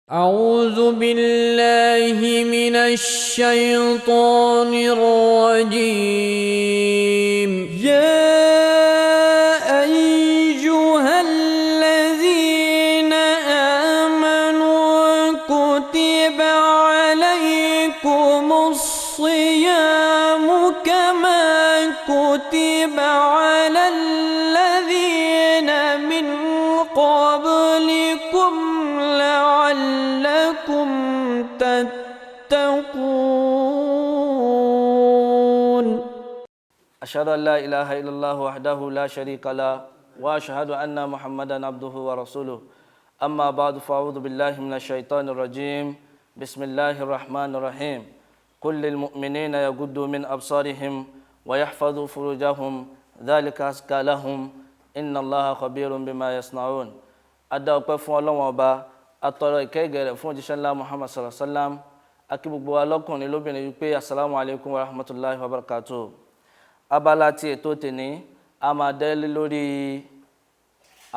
أعوذ بالله من الشيطان الرجيم. يا أيها الذين آمنوا كتب عليكم الصيام كما كتب على الذين من قبلكم لعلكم تتقون. أشهد أن لا إله إلا الله وحده لا شريك له، وأشهد أن محمدا عبده ورسوله. أما بعد، فأعوذ بالله من الشيطان الرجيم. بسم الله الرحمن الرحيم. قل للمؤمنين يغضوا من أبصارهم ويحفظوا فروجهم ذلك أزكى لهم إن الله خبير بما يصنعون. Adá ọpẹ́ fún Ọlọ́run Ọba, atọrọ ìkẹ́ ìgẹ̀rẹ̀ fún òjíṣẹ́ ńlá Muhammad sallallahu alaihi wa sallam. Akí gbogbo wa lọ́kùnrin lóbìnrin wípé asalaamu alaykum wa rahmatulahi wa barakatuh. Abala ti ètò tèní, a máa dẹ́lé lórí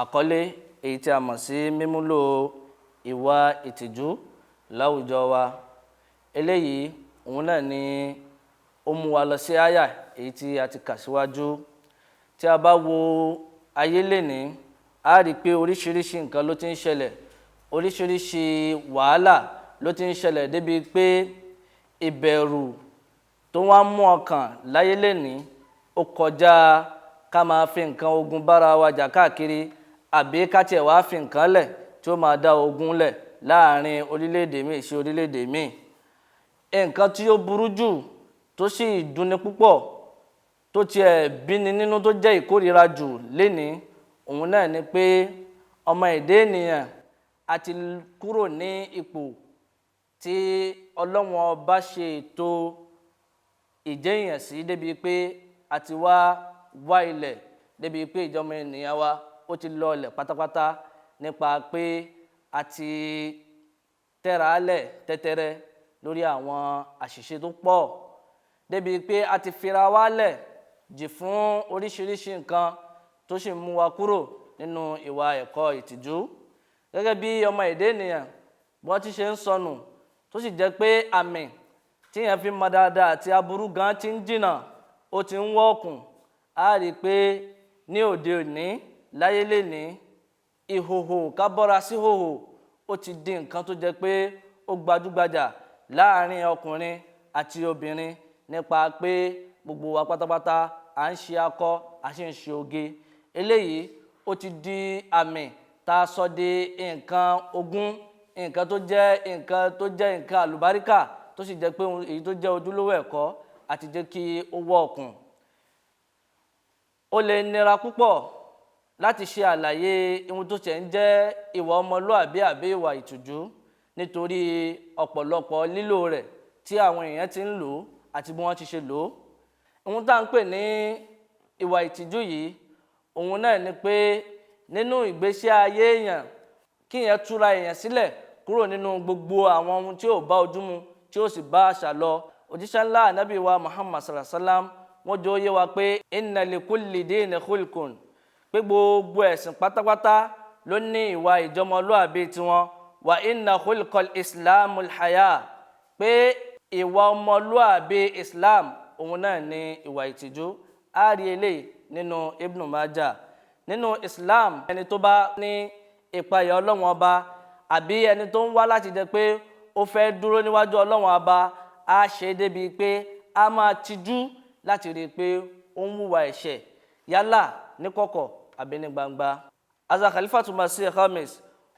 àkọlé èyí tí a mọ̀ sí mímúlò ìwà ìtìjú láwùjọ wa. Eléyìí òun náà ni ó mú wa lọ sí àyà èyí tí a ti kà síwájú. Tí a bá wo ayé lénìí, a rí i pé oríṣiríṣi nǹkan ló ti ń ṣẹlẹ̀, oríṣiríṣi wàhálà ló ti ń ṣẹlẹ̀, débi pé ìbẹ̀rù tó wá mú ọkàn láyé lénìí ó kọjá ká máa fi nǹkan ogun bára wa jà káàkiri, àbí ká tiẹ̀ wá fi nǹkan lẹ̀ tí ó máa dá ogun lẹ̀ láàrin orílẹ̀-èdè míì sí orílẹ̀-èdè míì. Nǹkan tí ó burú jù, tó sì dunni púpọ̀, tó tiẹ̀ bíni nínú, tó jẹ́ ìkórìíra jù lénìí, òun náà ni pé ọmọ èdè ènìyàn a ti kúrò ní ipò tí Ọlọ́run Ọba ṣe ètò ìjẹ́yàn sí, débi pé a ti wá wá ilẹ̀, débi pé ìjọmọ ènìyàn wa ó ti lọlẹ̀ pátápátá nípa pé a ti tẹ́ra lẹ̀ tẹ́tẹ́rẹ́ lórí àwọn àṣìṣe tó pọ̀, débi pé a ti fira wá lẹ̀ jì fún oríṣiríṣi nǹkan tó sì mú wa kúrò nínú ìwà ẹ̀kọ́ ìtìjú gẹ́gẹ́ bí ọmọ èdè ènìyàn bí wọ́n ti ṣe ń sọnù, tó sì jẹ́ pé àmì tíyẹn fi mọ dáadáa àti aburú gan ti ń jìnnà, ó ti ń wọ́ọ̀kùn. Á rí i pé ní òde òní láyé lénìí, ìhòhò, ká bọ́ra sí hòhò, ó ti di nǹkan tó jẹ́ pé ó gbajúgbajà láàrin ọkùnrin àti obìnrin, nípa pé gbogbo wa pátápátá à ń ṣe akọ, à sì ń ṣe oge. Eléyìí ó ti di àmì tá a sọ di nǹkan ogún, nǹkan tó jẹ́ nǹkan àlùbáríkà, tó sì jẹ́ pé èyí tó jẹ́ ojúlówó ẹ̀kọ́ àti jẹ́ kí ó wọ́ ọ̀kùn. Ó lè nira púpọ̀ láti ṣe àlàyé ohun tó tiẹ̀ ń jẹ́ ìwà ọmọlúàbí àbí ìwà ìtìjú, nítorí ọ̀pọ̀lọpọ̀ lílò rẹ̀ tí àwọn èèyàn ti ń lò ó àti bí wọ́n ti ṣe lò ó. Ohun tá à ń pè ní ìwà ìtìjú yìí, òun náà ni pé nínú ìgbésí ayé èèyàn, kí èèyàn túra èèyàn sílẹ̀ kúrò nínú gbogbo àwọn ohun tí ò bá ojú mu, tí ó sì bá àṣà lọ. Òjíṣẹ́ ńlá ànábì wa Muhammad sallallahu alaihi wa sallam, wọ́n jọ yé wa pé inna li kulli dini khulqun, pé gbogbo ẹ̀sìn pátápátá ló ní ìwà ìjọmọlúàbí tiwọn, wa inna khulqal islamul haya, pé ìwà ọmọlúàbí Islam, òun náà ní ìwà ìtìjú. Á rí eléyìí nínú Ibn Majah. Nínú Islam, ẹni tó bá ní ìpayà Ọlọ́run Ọba, àbí ẹni tó ń wá láti jẹ pé ó fẹ́ dúró níwájú Ọlọ́run Ọba, á ṣe é débi pé á máa tijú láti rí i pé ó ń hùwà ẹ̀ṣẹ̀, yálà ní kọ̀kọ̀ àbí ní gbangba. Aza Khalifatu Masih Khamis,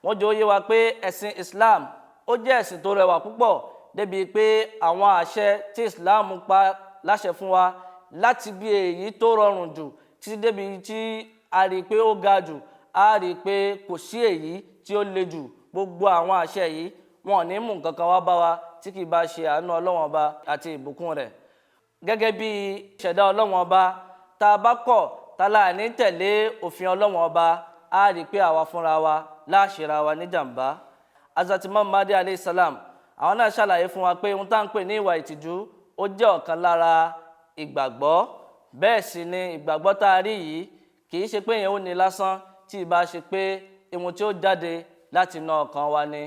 wọ́n jẹ́ ó yé wa pé ẹ̀sìn Islam ó jẹ́ ẹ̀sìn tó rẹwà púpọ̀, débi pé àwọn àṣẹ tí Islam pa láṣẹ fún wa, láti bí èyí tó rọrùn jù títí débi tí a rí i pé ó ga jù, a rí i pé kò sí èyí tí ó le jù. Gbogbo àwọn àṣẹ yìí, wọn ò ní mú nǹkan kan wá bá wa tí kì í bá ṣe àánú Ọlọ́wọ́n Ọba àti ìbùkún rẹ̀. Gẹ́gẹ́ bí ìṣẹ̀dá Ọlọ́wọ́n Ọba, tá a bá kọ̀ tá a láà ní tẹ̀lé òfin Ọlọ́wọ́n Ọba, á rí i pé àwa fúnra wa láṣẹra wa níjàmbá. Hazrat Imam Mahdi alayhi salam, àwọn náà ṣàlàyé fún wa pé ohun tá à ń pè ní ìwà ìtìjú, ó jẹ́ ọ̀kan lára ìgbàgbọ́. Bẹ́ẹ̀ sì ni ìgbàgbọ́ tá a rí yìí kì í ṣe pé èèyàn ò ní lásán, tí ì bá ṣe pé ohun tí ó jáde láti inú ọkàn wa ni.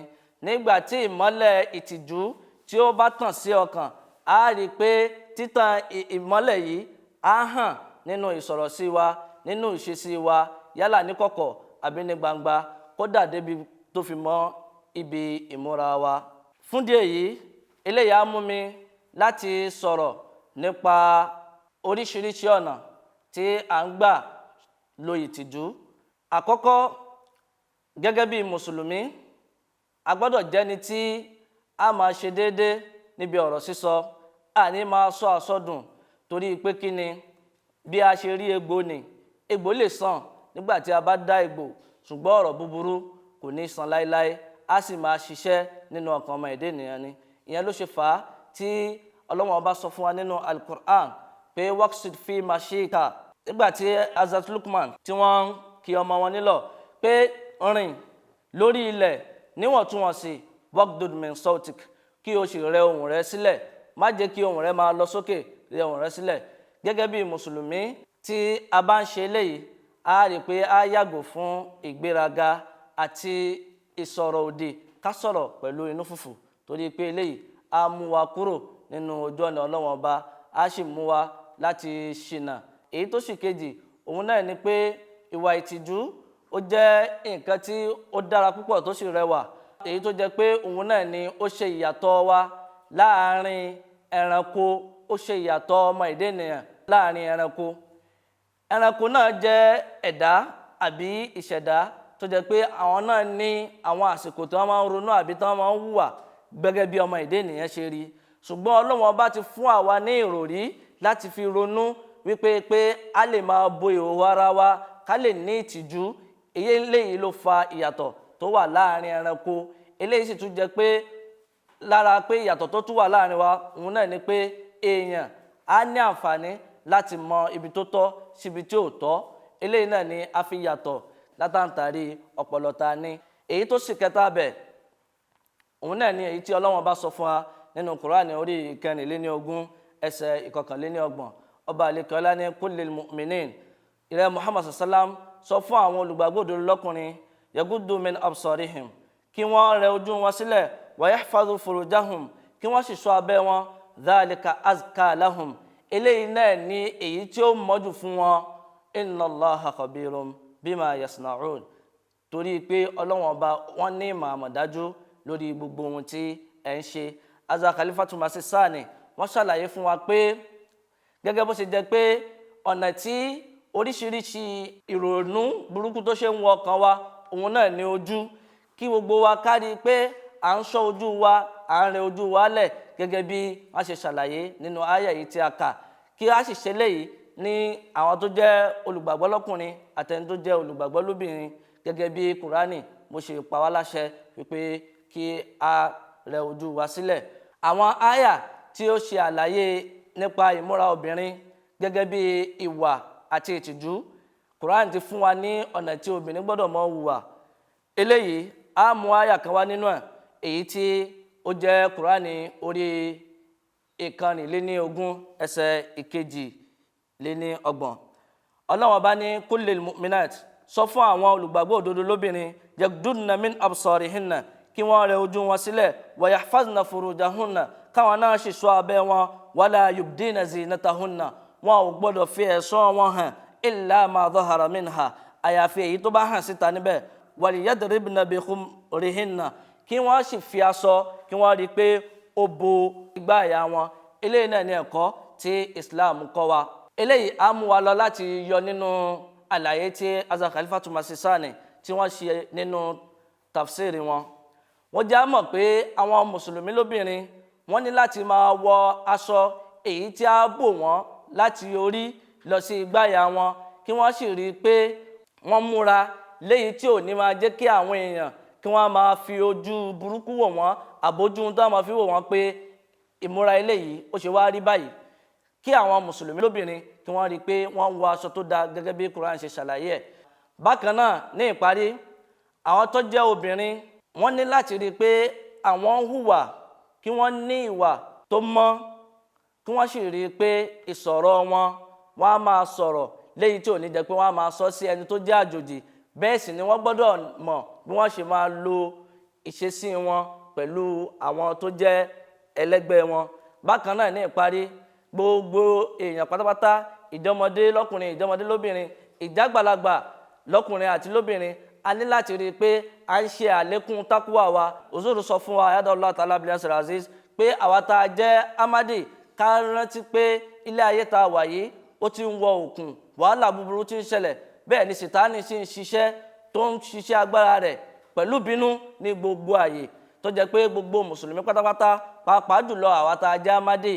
Nígbà tí ìmọ́lẹ̀ ìtìjú tí ó bá tàn sí ọkàn, á rí i pé títàn ìmọ́lẹ̀ yìí á hàn nínú ìsọ̀rọ̀ sí wa, nínú ìṣesí wa, yálà ní kọ̀kọ̀ àbí ní gbangba, kódà débi tó fi mọ́ ibi ìmúra wa. Fúndìí èyí, eléyìí á mú mi láti sọ̀rọ̀ nípa oríṣiríṣi ọ̀nà tí à ń gbà lo ìtìjú. Àkọ́kọ́, gẹ́gẹ́ bí mùsùlùmí, a gbọ́dọ̀ jẹ́ni tí a máa ṣe déédé níbi ọ̀rọ̀ sísọ, a ní máa sọ àsọdùn, torí pé kí ni bí a ṣe rí egbò ni egbò lè sàn nígbà tí a bá dá egbò, ṣùgbọ́n ọ̀rọ̀ búburú kò ní sàn láéláé, a sì máa ṣiṣẹ́ nínú ọkàn ọmọ ẹ̀dá ènìyàn ni. Ìyẹn ló ṣe fà á tí Ọlọ́run Ọba sọ fún wa nínú Al-Qur'an pé waqsid fi mashika, nígbà tí Hazrat Lukman tí wọ́n ń kí ọmọ wọn nílọ̀ pé rìn lórí ilẹ̀ níwọ̀ntúnwọ̀nsì, waqdud min sautik, kí o sì rẹ ohùn rẹ sílẹ̀, má jẹ́ kí ohùn rẹ máa lọ sókè, rẹ ohùn rẹ sílẹ̀. Gẹ́gẹ́ bí mùsùlùmí, tí a bá ń ṣe eléyìí, a rí i pé a yàgò fún ìgbéraga àti ìsọ̀rọ̀ òdì, ká sọ̀rọ̀ pẹ̀lú inú fùfù, torí pé eléyìí á mú wa kúrò nínú ojú ọ̀nà Ọlọ́run Ọba, á sì mú wa láti ṣìnà. Èyí tó sì kejì, òun náà ni pé ìwà ìtìjú ó jẹ́ nǹkan tí ó dára púpọ̀ tó sì rẹwà, èyí tó jẹ́ pé òun náà ni ó ṣe ìyàtọ̀ wa láàárín ẹranko, ó ṣe ìyàtọ̀ ọmọ ẹ̀dá ènìyàn láàárín ẹranko. Ẹranko náà jẹ́ ẹ̀dá àbí ìṣẹ̀dá tó jẹ́ pé àwọn náà ní àwọn àsìkò tí wọ́n máa ń ronú àbí tí wọ́n máa ń hùwà gẹ́gẹ́ bí ọmọ ẹ̀dá ènìyàn ṣe rí, ṣùgbọ́n Ọlọ́run Ọba ti fún àwa ní ìròrí láti fi ronú wípé pé a lè máa bo ìhòòhò ara wa, ká lè ní ìtìjú. Eléyìí ló fa ìyàtọ̀ tó wà láàárín ẹranko. Eléyìí sì tún jẹ́ pé lára pé ìyàtọ̀ tó tún wà láàárín wa, òun náà ni pé èèyàn á ní àǹfààní láti mọ ibi tó tọ́ síbi tí ò tọ́. Eléyìí náà ni a fi yàtọ̀ látàntàrí ọpọlọ ta ní. Èyí tó sì kẹta bẹ̀, òun náà ni èyí tí Ọlọ́run bá sọ fún wa nínú Kùránì orí 24 ẹsẹ̀ 31. Ọba àlekọ́lá ní kullil mu'minin, ìrẹ́ Muhammad sallam sọ fún àwọn olùgbàgbọ́ òdodo lọ́kùnrin, yaguddu min absarihim, kí wọ́n rẹ ojú wọn sílẹ̀, wa yahfazu furujahum, kí wọ́n sì ṣọ́ abẹ́ wọn, dhalika azka lahum, eléyìí náà ni èyí tí ó mọ́jú fún wọn, inna Allaha khabirun bima yasna'un, torí pé Ọlọ́run Ọba wọ́n ní ìmọ̀ àmọ̀dájú lórí gbogbo ohun tí ẹ̀ ń ṣe. Azza Khalifatu Masih Sani wọ́n ṣàlàyé fún wa pé gẹ́gẹ́ bó ṣe jẹ́ pé ọ̀nà tí oríṣiríṣi ìrònú burúkú tó ṣe ń wọ ọkàn wa, òun náà ní ojú, kí gbogbo wa kárí pé à ń ṣọ́ ojú wa, à ń rẹ ojú wa lẹ̀ gẹ́gẹ́ bí wọ́n ṣe ṣàlàyé nínú àyà yìí tí a kà, kí a sì ṣe léyìí ní àwọn tó jẹ́ olùgbàgbọ́ lọ́kùnrin àtẹni tó jẹ́ olùgbàgbọ́ lóbìnrin, gẹ́gẹ́ bí Kùránì mo ṣe pa wá láṣẹ wípé kí a rẹ ojú wa sílẹ̀. Àwọn àyà tí ó ṣe àlàyé nípa ìmúra obìnrin gẹ́gẹ́ bí ìwà àti ìtìjú, Kùránì ti fún wa ní ọ̀nà tí obìnrin gbọ́dọ̀ mọ hùwà. Eléyìí á mú àyà kan wá nínú ẹ̀, èyí tí ó jẹ́ Kùránì orí 21 ẹsẹ̀ 32. Ọlọ́run Ọba ní kullil mu'minat, sọ fún àwọn olùgbàgbọ́ òdodo lóbìnrin, yagdudna min absarihinna, kí wọ́n rẹ ojú wọn sílẹ̀, wa yahfazna furujahunna, káwọn náà sì ṣọ́ abẹ́ wọn, wala yubdina zinatahunna, wọn ò gbọ́dọ̀ fi ẹ̀ṣọ́ wọn hàn, illa ma dhahara minha, àyàfi èyí tó bá hàn síta níbẹ̀, waliyadribna bikhumurihinna, kí wọ́n sì fi aṣọ kí wọ́n rí i pé ó bo igbá àyà wọn. Eléyìí náà ní ẹ̀kọ́ tí Islam kọ́ wa. Eléyìí á mú wa lọ láti yọ nínú àlàyé tí Azza Khalifatu Masih Sani tí wọ́n ṣe nínú tafsiri wọn. Wọ́n já mọ̀ pé àwọn mùsùlùmí lóbìnrin wọ́n ní láti máa wọ aṣọ èyí tí á bò wọ́n láti orí lọ sí igbá àyà wọn, kí wọ́n sì rí i pé wọ́n múra léyìí tí ò ní máa jẹ́ kí àwọn èèyàn kí wọ́n máa fi ojú burúkú wò wọ́n, àbójú tó máa fi wò wọ́n pé ìmúra eléyìí ó ṣe wá rí báyìí. Kí àwọn mùsùlùmí lóbìnrin kí wọ́n rí i pé wọ́n wọ aṣọ tó dáa gẹ́gẹ́ bí Kùránì ṣe ṣàlàyé ẹ̀. Bákan náà ní ìparí, àwọn tó jẹ́ obìnrin wọ́n ní láti rí i pé àwọn ń hùwà, kí wọ́n ní ìwà tó mọ́, kí wọ́n sì rí i pé ìsọ̀rọ̀ wọn, wọ́n á máa sọ̀rọ̀ léyìí tí ò ní jẹ́ pé wọ́n á máa sọ sí ẹni tó jẹ́ àjòjì. Bẹ́ẹ̀ sì ni wọ́n gbọ́dọ̀ mọ̀ bí wọ́n ṣe máa lo ìṣesí wọn Pẹ̀lú àwọn tó jẹ́ ẹlẹ́gbẹ́ wọn. Bákan náà, ní ìparí, gbogbo èèyàn pátápátá, ìjọmọdé lọ́kùnrin, ìjọmọdé lóbìnrin, ìjágbàlagbà lọ́kùnrin àti lóbìnrin, a ní láti rí i pé à ń ṣe àlékún takuwa wa. Òzòrò sọ fún wa, ayadọ́lá tala aziz, pé àwa tá a jẹ́ Amadi, ká rántí pé ilé ayé tá a wà yìí, ó ti ń wọ òkun, wàhálà búburú ti ń ṣẹlẹ̀. Bẹ́ẹ̀ ni Sìtáni sì ń ṣiṣẹ́, tó ń ṣiṣẹ́ agbára rẹ̀ pẹ̀lú bínú ní gbogbo àyè, tó jẹ́ pé gbogbo mùsùlùmí pátápátá, pàápàá jùlọ àwa tá a jẹ́ Amadi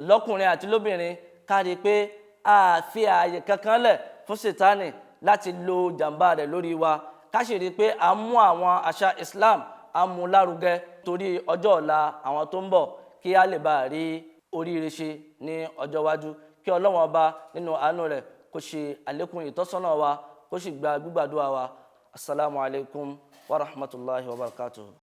lọ́kùnrin àti lóbìnrin, ká rí i pé a fi ààyè kankan lẹ̀ fún Sìtáni láti lo jàǹbá rẹ̀ lórí wa. Ká sì rí i pé à ń mú àwọn àṣà Islam, à ń mú lárugẹ torí ọjọ́ ọ̀la àwọn tó ń bọ̀, kí á lè bá rí oríire ṣe ní ọjọ́ iwájú. Kí Ọlọ́wọ́n Ọba nínú àánú rẹ̀ kó ṣe àlékún ìtọ́sọ́nà wa, kó sì gba gbígbàdúrà wa. Asalaamualeykum wa rahmatulahi wa barakatuhu.